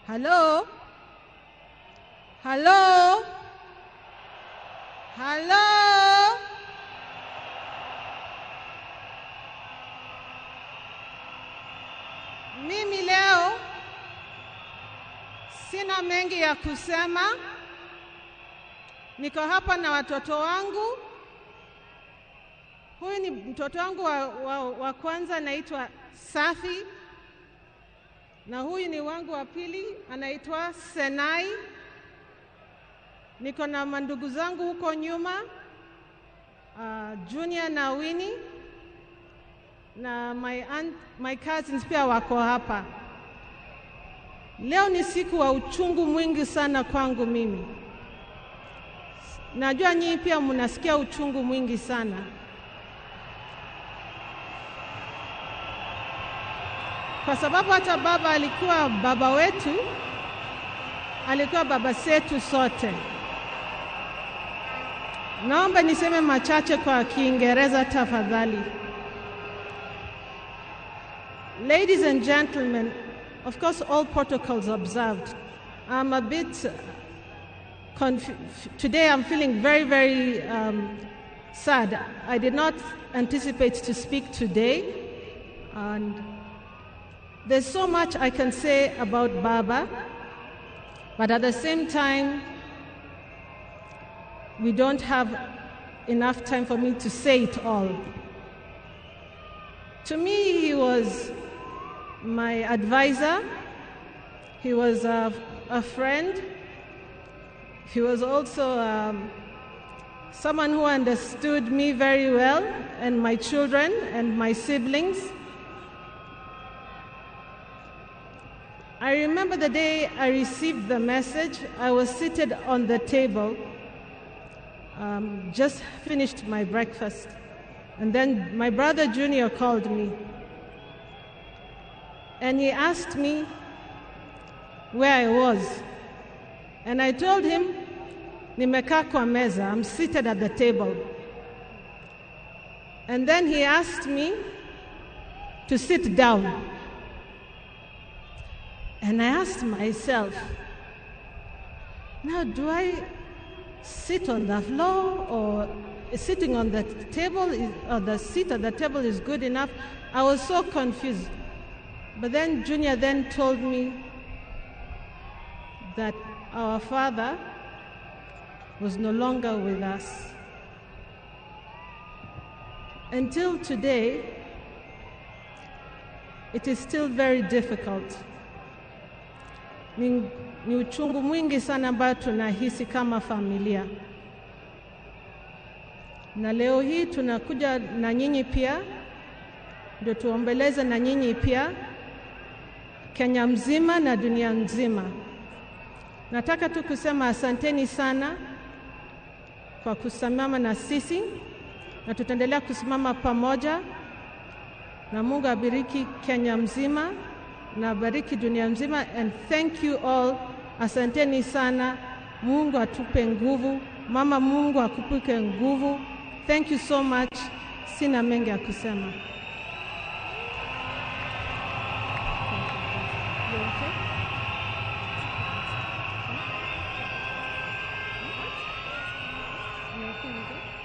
Hello? Hello? Hello? Mimi leo sina mengi ya kusema. Niko hapa na watoto wangu. Huyu ni mtoto wangu wa kwanza, anaitwa Safi. Na huyu ni wangu wa pili, anaitwa Senai. Niko na mandugu zangu huko nyuma, Junior na Winnie, na my aunt, my cousins pia wako hapa. Leo ni siku wa uchungu mwingi sana kwangu mimi. Najua nyinyi pia mnasikia uchungu mwingi sana. Kwa sababu hata baba alikuwa baba wetu, alikuwa baba zetu sote. Naomba niseme machache kwa Kiingereza tafadhali. Ladies and gentlemen, of course all protocols observed. I'm a bit today I'm feeling very, very sad. I did not anticipate to speak today, and there's so much I can say about Baba, but at the same time, we don't have enough time for me to say it all. To me, he was my advisor. He was a friend. He was also someone who understood me very well, and my children and my siblings. I remember the day I received the message. I was seated on the table, just finished my breakfast. And then my brother Junior called me. And he asked me where I was. And I told him, nimekaa kwa meza, I'm seated at the table. And then he asked me to sit down. And I asked myself, now do I sit on the floor, or sitting on the table, or the seat at the table is good enough? I was so confused. But then Junior then told me that our father was no longer with us. Until today, it is still very difficult. Ni uchungu mwingi sana ambao tunahisi kama familia. Na leo hii tunakuja na nyinyi pia, ndio tuombeleze na nyinyi pia, Kenya mzima na dunia nzima. Nataka tu kusema asanteni sana kwa kusimama na sisi, na tutaendelea kusimama pamoja, na Mungu abariki Kenya mzima na bariki dunia mzima. And thank you all. Asanteni sana. Mungu atupe nguvu. Mama, Mungu akupe nguvu. Thank you so much. Sina mengi ya kusema. You okay? You okay with it?